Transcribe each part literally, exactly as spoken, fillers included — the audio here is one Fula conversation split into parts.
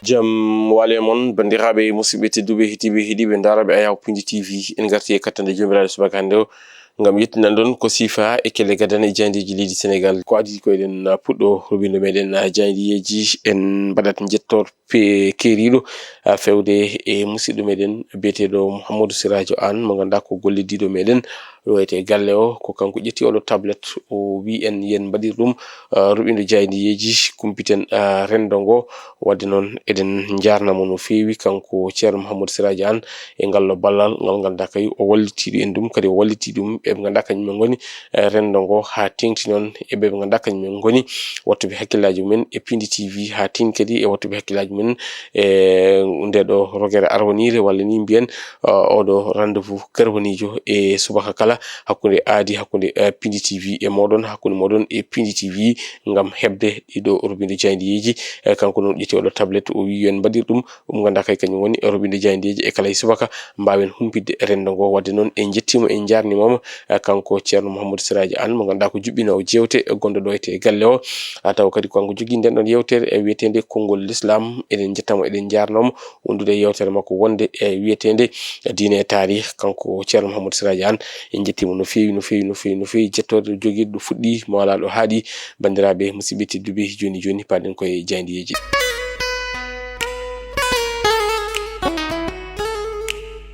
Jam wale mon, banndiraaɓe, musidɓe tedduɓe, heɗiiɓe, heɗiiɓe ndaaraaɓe Ayaw Pindi T V. En ngarti e kattande joomiraaɗo subaka hannde o, ngam yettinan ɗon ko siifa e kelle gadane e jaayndeeji leydi Senegaal. Ko adii ko eɗen puɗɗo rubinde meɗen jaayndeeji, en mbaɗat njettoor pe-, keeriiɗo, a, fewde e musidɗo meɗen biyeteeɗo Mouhamadou Sirajo Anne, mo ngannduɗaa ko gollidiiɗo meɗen, o wiyetee galle o, ko kanko ƴetti oɗo tablet, o wi en yen mbaɗir ɗum, a, ruɓindo jaayndeeji, kumpiten, a, renndo ngo. Wadde noon, eɗen njaarna mo no feewi, kanko Ceerno Mouhamadou Sirajo Anne, e ngal ɗo ballal ngal ngannduɗaa kay o wallitiiɗo en ɗum, kadi o wallitii ɗum ɓe ɓe ngannduɗaa kañum en ngoni, e, renndo ngo haa teeŋti noon e ɓe ɓe ngannduɗaa kañum en ngoni waɗtuɓe hakkillaaji mumen e Pindi T V, haa teeŋti kadi e waɗtuɓe hakkillaaji mumen e ndee ɗo rogere arwaniire, walla ni mbiyen, a, oɗo rendez-vous garwaniijo e subaka kala hakkunde aadi, hakkunde, a, Pindi T V e mooɗon, hakkunde mooɗon e Pindi T V, ngam heɓde ɗiɗo rubinde jaayndeeji. E, kanko noon ƴetti oɗo tablet, o wi en mbaɗir ɗum, ɗum ngannduɗaa kay kañum woni rubinde jaayndeeji e kala e subaka, mbaawen humpitde renndo ngo. Wadde noon, en njettiima, en njaarniima mo, e, kanko Ceerno Mouhamadou Siraji Anne, mo ngannduɗaa ko juɓɓinoowo jeewte gonɗo ɗo e galle o. A, tawa kadi ko kanko jogii nden ɗon yeewtere e wiyeteende Konngol Lislaam. Eɗen njetta mo, eɗen njaarnoo mo wondude e yeewtere makko wonde e wiyeteende Diine e Taarih. Kanko Ceerno Mouhamadou Siraji Anne, en njettiima no feewi, no feewi, no feewi, no feewi. Jettoode jogiiɗo ɗo fuɗɗi, mo alaa ɗo haaɗi. Banndiraaɓe, musidɓe tedduɓe, jooni jooni, paaɗen koye jaayndeeji.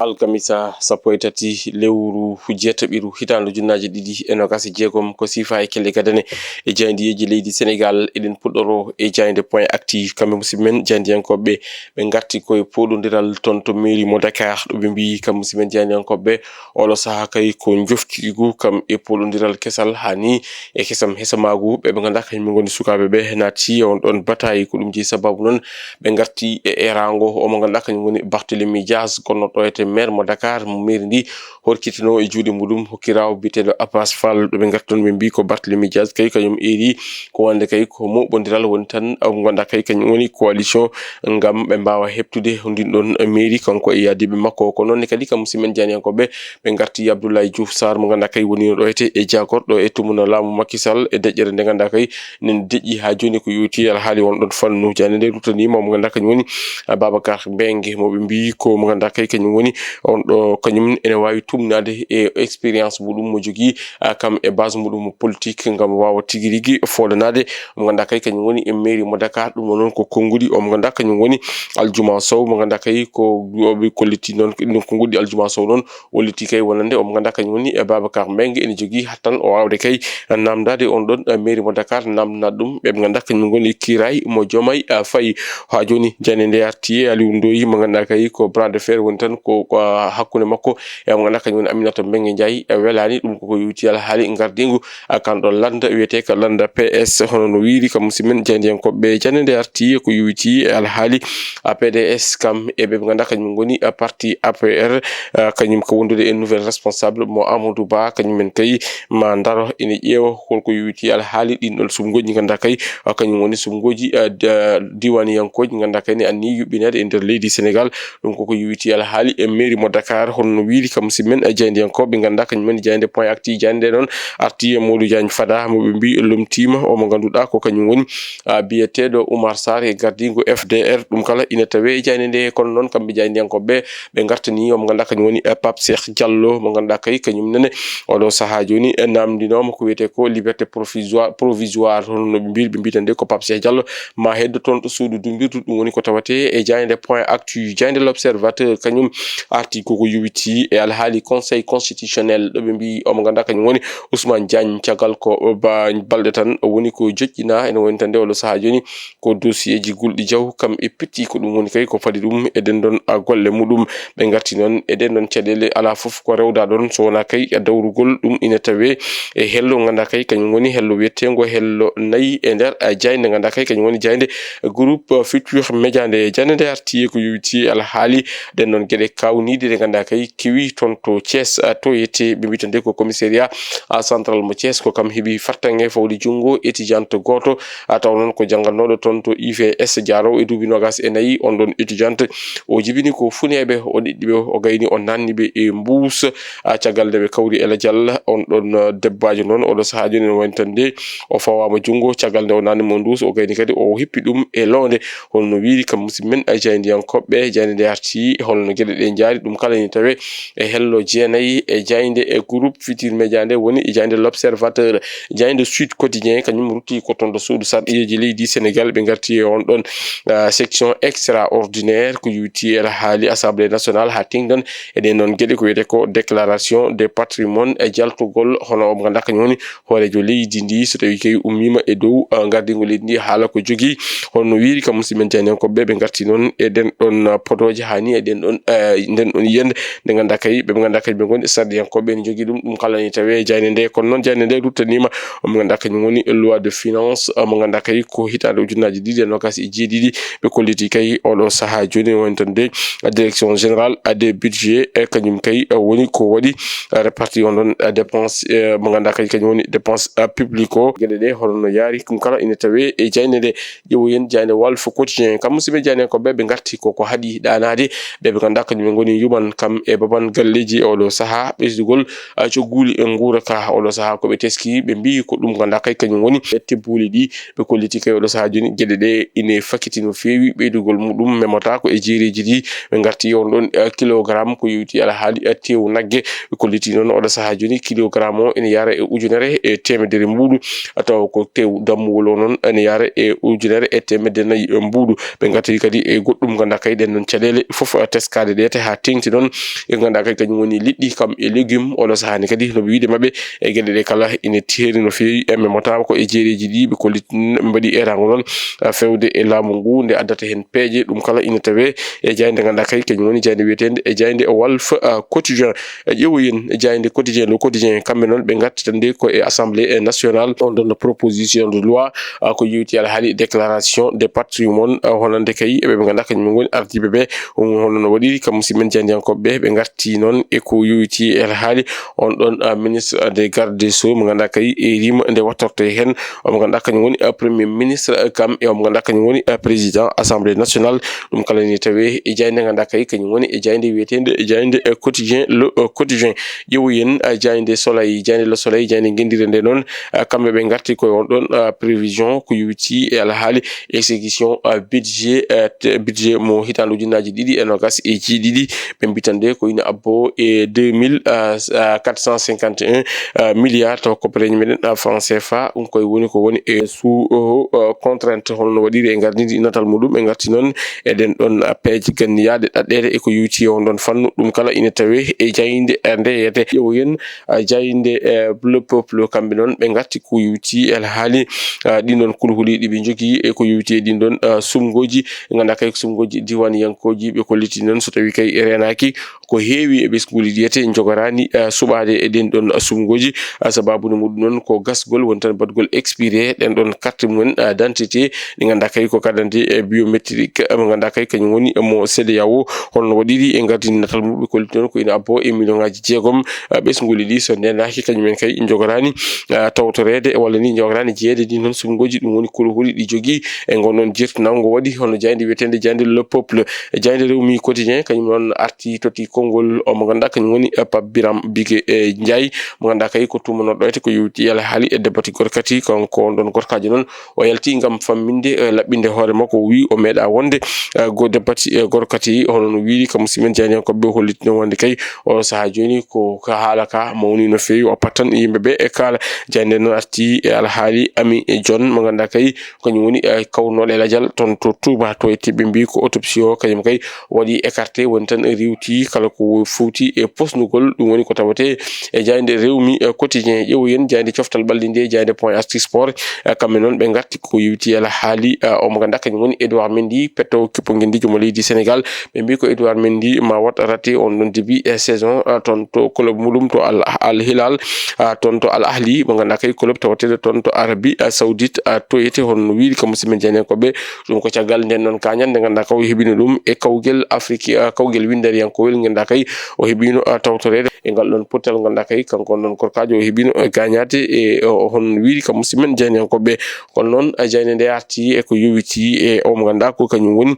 Alkamisa sappo e tati lewru jeetaɓiru hitaande ujunnaaje ɗiɗi e noogaas e jeegom, ko siifa e kelle gadane e jaayndeeji leydi Senegaal. Eɗen puɗɗoroo e jaaynde Point Actu, kamɓe musidɓe men jaayndiyankooɓe ɓe ngarti koye pooɗondiral toon to mairie mo Dakar, ɗo ɓe mbiyi kamɓe musidɓe men jaayndiyankooɓe oɗo sahaa kay ko njoftiigu kam e pooɗondiral kesal haa ni e kesam hesamaagu ɓe ɓe ngannduɗaa kañum ngoni sukaaɓe ɓe naati e on ɗon bataille. Ko ɗum jeyi sababu noon ɓe ngarti e eeraango o mo ngannduɗaa kañum woni Barthélémy Dias, gonnoɗo ɗo e maire mo Dakar, mo mairie ndi horkitinoo e juuɗe muɗum, hokkiraawo biyeteeɗo Abass Fall. Ɗo ɓe ngarti noon ɓe mbiyi ko Barthélémy Dias kay kañum eeri ko wonde kay ko moɓondiral woni tan, o mo ngannduɗaa kay kañum woni coalition ngam ɓe mbaawa heɓtude ndin ɗon mairie, kanko e yaadiiɓe makko. Ko noon ne kadi kam musidɓe men jaayndiyankooɓe ɓe ngarti Abdoulaye Diouf Sarr, mo ngannduɗaa kay woni ɗo ete e jaagorɗo e tumuna laamu Macky Sall e deƴƴere nde ngannduɗaa kay nen deƴƴi haa jooni ko yowiti alhaali on ɗon fannu. Jaaynde nde ruttaniima mo ngannduɗaa kañum woni, a, Babacar Mbengue, mo ɓe mbiyi ko mo ngannduɗaa kay kañum woni on ɗo, kañum ene waawi tumnaade e expérience muɗum mo jogii, a, kam e base muɗum politique ngam waawa tigi rigi foolanaade mo ngannduɗaa kay kañum woni e mairie mo Dakar. Ɗum o noon ko konnguɗi o mo ngannduɗaa kañum woni Aljuma Sow, mo ngannduɗaa kay ko duwooɓe kolliti noon, ɗum konnguɗi Aljuma Sow noon o liti kay wonande o mo ngannduɗaa kañum woni e Babacar Mbengue ene jogii hattan o waawde kay namndaade on ɗon, eh, mairie mo Dakar, namndanaade ɗum ɓe ɓe ngannduɗaa kañum ngoni kiiraay mo Diomaye, eh, Faye. Haa jooni jaaynde nde arti e Aliou Ndoye mo ngannduɗaa kay ko bras de fer woni tan ko, ko, ah, hakkunde makko e mo ngannduɗaa kañum woni Aminata Mbengue Ndiaye, eh, welaani ɗum koko yowiti alhaali ngardiingu, ah, kan ɗo lannda wiyetee ka lannda P S, hono no wiiri kam musidɓe men jaayndiyankooɓe jaaynde nde arti ko yowiti e alhaali, ah, P D S kam e ɓe ɓe ngannduɗaa kañum ngoni, ah, parti A P R, ah, kañum ko wondude e nouvelle responsable mo Amadou Ba, kañum en kay ma ndaro ene ƴeewa holko yowiti alhaali ɗin ɗon sumngooji ngannduɗaa kay, ah, kañum woni sumngooji, ah, d-, ah, diwaaniyankooji ngannduɗaa kay ne anni yuɓɓineede e nder leydi Senegaal. Ɗum koko yowiti alhaali e mairie mo Dakar, hono no wiiri kam musidɓe men, ah, jaayndiyankooɓe ngannduɗaa kañum woni jaaynde Point Actu, jaaynde nde noon arti e Modou Diagne Fada, mo ɓe mbiyi lomtiima, o mo ngannduɗaa ko kañum woni, ah, biyeteeɗo Oumar Sarr e gardiigu F D R. Ɗum kala ina tawee e jaaynde nde, kono noon kamɓe jaayndiyankooɓe ɓe ngartani o mo ngannduɗaa kañum woni, eh, Pape Cheikh Diallo, mo ngannduɗaa kay kañum nene oɗo sahaa jooni, eh, namndinooma ko wiyetee ko liberté provisoire, provisoire, hono no ɓe mbiyi, ɓe mbiyi tan de ko Pape Cheikh Diallo ma heddo toon to suudu dumbirdu. Ɗum woni ko tawatee e jaaynde Point Actu. Jaaynde L'Observateur kañum arti koko yowiti e alhaali Conseil constitutionnel, ɗo ɓe mbiyi o mo ngannduɗaa kañum woni Ousmane Diagne, caggal ko ba-, balɗe tan woni ko joƴƴinaa, ene woni tan de oɗo sahaa jooni ko dossier ji gulɗi jaw kam e pitti, ko ɗum woni kay ko fadi ɗum e ɗen ɗon, a, golle muɗum. Ɓe ngarti noon e ɗen ɗon caɗeele, alaa fof ko rewda ɗon so wonaa kay e dawrugol ɗum ina tawee e hello ngannduɗaa kay kañum woni hello wiyeteengo hello nayi e nder, a, jaaynde ngannduɗaa kay kañum woni jaaynde groupe Futur Média nde. Jaaynde nde arti e ko yowiti alhaali ɗen ɗon geɗe awniiɗi ɗe ngannduɗaa kay kewi toon to Thiès, ah, to yette ɓe mbiyata nde ko commissariat, ah, central mo Thiès, ko kam heɓi fartaŋŋe fawde junngo étudiante gooto, ah, taw noon ko janngatnooɗo toon to I V S, jaaroowo e duuɓi noogaas e nayi. On ɗoon étudiante o jibini ko funeeɓe, o ɗiɗɗi ɓe, o gayni, o naanni ɓe e mbuus, ah, caggal nde ɓe kawri e lajal. On ɗoon, ah, debbaajo noon, oɗo sahaa jooni ene wayi tan nde o fawaama junngo, caggal nde o naanni mo mbuus, o gayni kadi o hippi ɗum e loonde. Holno wiiri kam musidɓe men, eh, jaayndiyankooɓe, jaaynde nde arti, holno geɗe ɗe njaari, ɗum kala ene tawee e hello jeenayi e jaaynde e groupe Futurs Médias nde woni e jaaynde L'Observateur. Jaaynde Sud Quotidien kañum rutti ko toon to suudu sarɗiyeeji leydi Sénégal, ɓe ngarti e on ɗoon, ah, section extraordinaire ko yowiti e haali Assemblée nationale haa tengti tan e ɗeen ɗoon geɗe ko wiyetee ko déclaration de patrimoine e jaltugol hono mo ngannduɗaa kañum woni hooreejo leydi ndi, so tawii kay ummiima e dow, ah, gardingo leydi ndi, haala ko jogii. Hono wiiri kam musidɓe men jaayndiyankooɓe, ɓe ngarti noon e ɗeen ɗoon, ah, podooje haa ni e ɗeen ɗoon, ah, ndeen ɗoon yiyannde nde ngannduɗaa kay, ɓe ngannduɗaa kay ɓe ngoni sarɗiyankooɓe ene njogii ɗum, ɗum kala ene tawee e jaaynde nde. Kono noon jaaynde nde ruttaniima mo ngannduɗaa kañum woni loi de finance, ah, mo ngannduɗaa kay ko hitaande ujunnaaji ɗiɗi e noogaas e jeeɗiɗi. Ɓe kolliti kay oɗo sahaa jooni woni tan de direction générale, ah, des budgets, e kañum kay, ah, woni ko waɗi, ah, réparti on ɗoon, ah, dépense, eh, mo ngannduɗaa kay kañum woni dépense, ah, publique o. Geɗe ɗe holno yaari, ɗum kala ene tawee e jaaynde nde. Ƴeewoyen jaaynde Walf Quotidien. Kam musidɓe jaayndiyankooɓe, ɓe ngarti ko, ko haɗi ɗaanaade ɓe, ɓe ngannduɗaa kañum en ngoni yuɓan kam e baban galleeji e oɗo sahaa, ɓesdugol, ah, cogguuli e nguura ka oɗo sahaa ko ɓe teski, ɓe mbiyi ko ɗum ngannduɗaa kay kañum woni ƴetti buuli ɗi. Ɓe kolliti kay oɗo sahaa jooni geɗe ɗe ine fakiti no feewi, ɓeydugol muɗum memotaako e jeereeji ɗi. Ɓe ngarti on ɗoon, eh, kilogramme ko yowiti alhaali, eh, teewu nagge. Ɓe kolliti noon oɗo sahaa jooni kilogramme o ene yahra e ujunere e teemedere mbuuɗu, tawa ko teewu dammuwol o noon ene yahra e ujunere e teemedde nayi e mbuuɗu. Ɓe ngarti kadi e goɗɗum ngannduɗaa kay ɗeen noon caɗeele fof, eh, teskaade ɗe te haa teeŋti noon e ngannduɗaa kay kañum woni liɗɗi kam e légume. Oɗo sahaa ni kadi no ɓe wiyde maɓɓe e geɗe ɗe kala ine teeri no feewi. E memotama ko e jeereeji ɗi ɓe kollit, ɓe mbaɗi erango noon, ah, fewde e laamu ngu nde addata heen peeje. Ɗum kala ina tawee e jaaynde ngannduɗaa kay kañum woni jaaynde wiyeteende e jaaynde Walf, ah, Quotidien. E ƴeewoyen jaaynde Quotidien, Le Quotidien, kamɓe noon ɓe ngarti tan de ko e Assemblée nationale. On ɗoon proposition de loi, ah, ko yowiti alhaali déclaration de patrimoine, ah, honande kay ɓe ɓe ngannduɗaa kañum ngoni ardiiɓe ɓe. Ɗum hono no waɗiri kam musidɓe men jaayndiyankooɓe ɓe, ɓe ngarti noon e ko yowiti e alhaali on ɗoon, ah, ministre des gardes des sceaux mo ngannduɗaa kay e rima nde wattorte heen, omo ngannduɗaa kañum woni, ah, premier ministre, ah, kam e omo ngannduɗaa kañum woni, ah, président assemblée nationale. Ɗum kala ne tawee e jaaynde ngannduɗaa kay kañum woni e jaaynde wiyeteende e jaaynde, eh, quotidien, Le, eh, Quotidien. Ƴeewoyen, ah, jaaynde Soleil, jaaynde Le Soleil, jaaynde ngenndire nde noon, ah, kamɓe ɓe ngarti koye on ɗoon, ah, prévision ko yowiti e alhaali exécution, ah, budget, ah, te-, budget mo hitaande ujunnaaji ɗiɗi e noogaas e jeeɗiɗi. Ɓe mbiyi tan de ko ina abbo e deux mille, ah, s-, ah, quatre cent cinquante et un, ah, milliards, taw koppareeji meɗen, ah, franc C F A, ɗum koye woni ko woni e sous, oh, oh, contrainte, hono no waɗiri e ngardiindi natal muɗum. Ɓe ngarti noon e ɗeen ɗoon, ah, peeje ganniyaaɗe ɗaɗɗeede e ko yowiti e on ɗoon fannu. Ɗum kala ina tawee e jaaynde, ah, nde yete. Ƴeewoyen, ah, jaaynde, eh, Le Peuple, kamɓe noon ɓe ngarti ko yowiti e alhaali, ah, ɗin ɗoon kulhuli ɗi ɓe njogii e ko yowiti e ɗin ɗoon, ah, sumngooji. Ɓe ngannduɗaa kay ko sumngooji diiwaaniyankooji, ɓe kolliti noon so tawii kay reenaaki ko heewi e ɓesnguuli ɗi yete njogoraani, ah, suɓaade e ɗin ɗoon sumngooji. Ah, sabaabu no muɗum noon ko gasgol woni tan baɗgol expiré ɗeen ɗoon carte mumen, ah, d'identité. Ɗi ngannduɗaa kay ko carte d'identité, eh, biométrique, eh, mo ngannduɗaa kay kañum woni mo CEDEAO. Holno waɗiri e ngardiindi natal muɓɓe kolliti noon ko ina abbo e million ŋaaji jeegom, eh, ɓesnguuli ɗi so ndeenaaki kañum en kay njogoraani, eh, tawtoreede walla ni njogoraani jeyeede ɗin noon sumngooji. Ɗum woni kulhuli ɗi jogii e ngon noon jeertinaango waɗi hono jaaynde wiyeteende jaaynde Le Peuple. E jaaynde Rewmi Quotidien kañum noon arti totti konngol o mo ngannduɗaa kañum woni, eh, Pape Biram Bigué, eh, Ndiaye, mo ngannduɗaa kay ko tuumanooɗo ete ko yowiti e alhaali e debati gorkati. Kanko on ɗoon gorkaajo noon o yalti ngam famminde, eh, laɓɓinde hoore makko. O wiyi o meeɗaa wonde, eh, go debati, eh, gorkati, hono no wiiri kam musidɓe men jaayndiyankooɓe ɓe hollitino wonde kay o sahaa jooni ko ka haala ka mawni no feewi. O pattan yimɓe ɓe e kaala. Jaaynde noon arti e alhaali Ami John mo ngannduɗaa kay kañum woni, eh, kawnooɗo e lajal toon to Touba, to ette ɓe mbiyi ko autopsie o kañum kay waɗi écarté, woni tan riiwti kala ko fowti e posnugol. Ɗum woni ko tawetee e jaaynde Rewmi, eh, Quotidien. Ƴeewoyen jaaynde Coftal Ɓalli nde, jaaynde Point Actu Sport, eh, kamɓe noon ɓe ngarti ko yowiti e alhaali, eh, omo ngannduɗaa kañum woni Edouard Mendy, petto kippo ngenndiijo mo leydi Sénégal. Ɓe mbiyi ko Edouard Mendy ma waɗ raté on ɗoon début, eh, saison, eh, toon to club muɗum to Al, Al Hilal, ah, toon to Al Ahli, mo ngannduɗaa kay club tawateeɗo toon to Arabie, ah, Saoudite, ah, to ete hono no wiiri kam musidɓe men jaayndiyankooɓe. Ɗum ko caggal ndeen noon kaañal nde ngannduɗaa kaw heɓino ɗum e kawgel Afrique, ah, kawgel winndariyankowel ngel Kay o heɓino tawtoreede e ngal ɗon pottal ngal. Kay kanko on ɗon korkaajo o heɓino gaañaade e o hon wiiri kam musidɓe men jayniyankooɓe. Kono noon jayne nde arti e ko yowiti e o mo ngannduɗaa ko kañum woni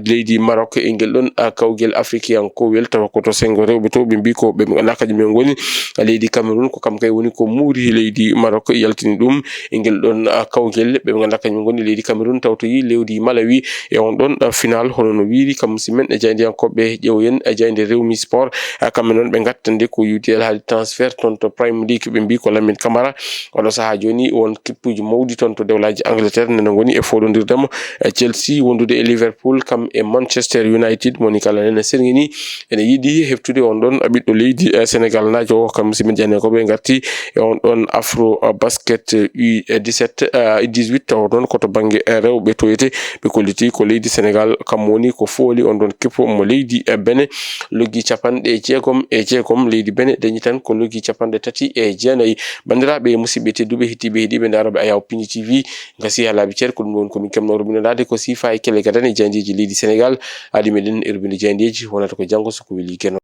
leydi Maroc e ngel ɗon kawgel afrikiyankowel tawa ko to senngo rewɓe to. Ɓe mbii ko ɓe ngannduɗaa kañum en ngoni leydi Cameroun, ko kam kay woni ko muuri leydi Maroc yaltini ɗum e ngel ɗon kawgel. Ɓe ngannduɗaa kañum ngoni leydi Cameroun tawtoyi leydi Malawi e on ɗon final. Hono no wiiri kam musidɓe men e jayniyankooɓe ƴeewen e jaynde Rewmi Sport. Kamɓe noon ɓe ngattande ko yowiti e alhaali transfert toon to Premier League. Ɓe mbii ko Lamine Camara oɗo sahaa jooni won kippuuji mawɗi toon to dewlaaji Angleterre nana ngoni e fooɗondirde mo e Chelsea wondude e Liverpool kam e Manchester United. Moni kala nene serŋini ene yiɗi heftude on ɗon ɓiɗɗo leydi e Senegal naajo o. Kam musidɓe jayniyankooɓe ngarti e on ɗon Afro Basket U dix-sept, U dix-huit tawa noon ko to bannge rewɓe toyete. Ɓe kolliti ko leydi Senegal kam woni ko fooli on ɗon kippo mo leydi Bene. Loggi capanɗe jeegom e jeegom leydi Bene dañi tan ko loggi capanɗe tati e jeenayi. Banndiraaɓe e musidɓe tedduɓe, hettiiɓe, heɗiiɓe ndarooɓe Ayaw Pini T V, gasi haa laabi ceer, ko ɗum ɗon ko min keɓno rubinandaade ko siifa e kelle gadane e jayndeeji leydi Senegal. Adi meɗen e rubinde jayndeeji wonata ko janngo so ko weli Geno.